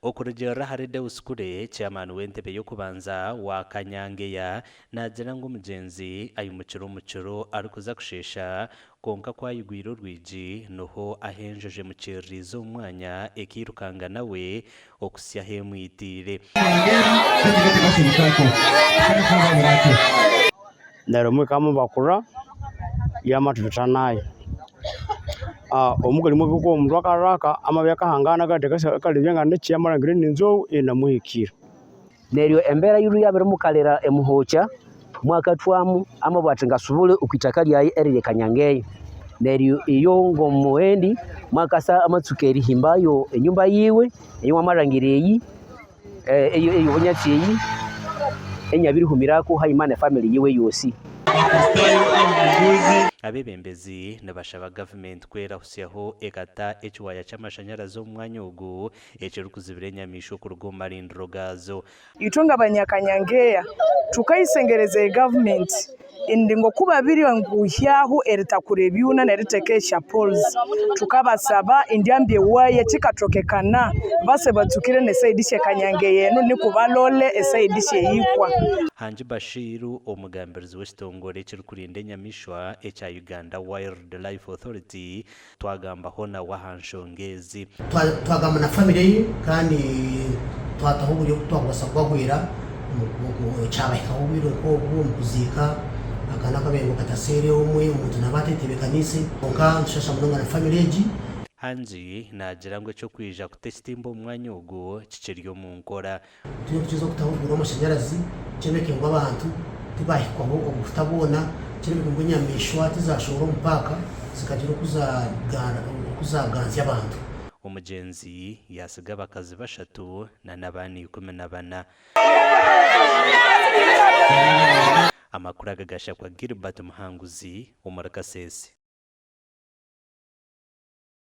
Okurugiirira ahari Deus Kule, Chairman w'entebe y'okubanza wa Kanyangeya, naagira ngu omugyenzi aimukire omu kiro arikuza kusheesha kwonka ku ayigwire orwigi niho ahu enjojo emukiririize omu mwanya ekairukanga nawe okuhitsya ahu emwitiire. Neryo mukamubakura yamatubitanayo. Omukali oku omuntu akaraka amabya akahangana akati akarebya nga niki yamurangira ninzoowu inamuhikire. Neryo embera yiru yabirimukalira emuhokya mwakathwamu amabugha athi ngasubule okwithaka lyayi eriri ekanyangeya. Neryo iyo ngomughendi mwakasa amatsuka erihimbayo enyumba yiwe eyawamalhangira eyi eyobunyatsi eyi enyabirihumirako hayima ne family yiwe yosi. Abeebembezi nibashaba gavumenti kwerahusyaho ekata ekiwaaya ky'amashanyarazi omu mwanya ogu ekirikuzibira enyamaishwa kuruga omu marindiro gaazo. Itwe nga Banyakanyangeya tukayisengereza e gavumenti indi ngu kuba biri ngu hyaho eritakura ebyuna neritekeesha poles, tukabasaba indi ambi ewaya kikatokekana base batsukire ne side she Kanyangeya enu niku balole eside she Ikwa. Hangi Bashir, omugambirizi w'ekitongore ekirikurinda enyamaishwa ekya Uganda Wildlife Authority, Twagambaho nawe aha nshonga ezi. Twagamba na famire ye kandi twataho oburyo obu twakubaasa kubahwera kyabahikaho obwire nk'obwo omu kuziika. Aka n'akabengo kataseere omwe, omuntu naaba ateetebeekaniise. Kwonka nitushasha munonga na famire egi. Hangi naagira ngu eky'okwija kuta ekitimba omu mwanya ogu kikiri omu nkora. Turiyo nitugyeza kutaho oruguuto rw'amashanyarazi kirebeke ngu abantu tibahikwaho obuhuta bwona, kirebeke ngu enyamaishwa tizashohora omu paaka zikagira oku zaganzya abantu. Omugyenzi yaatsiga abakazi bashatu n'abaana 14. Amakuru aga gashakwa Gilbert Muhanguzi omuri Kasese.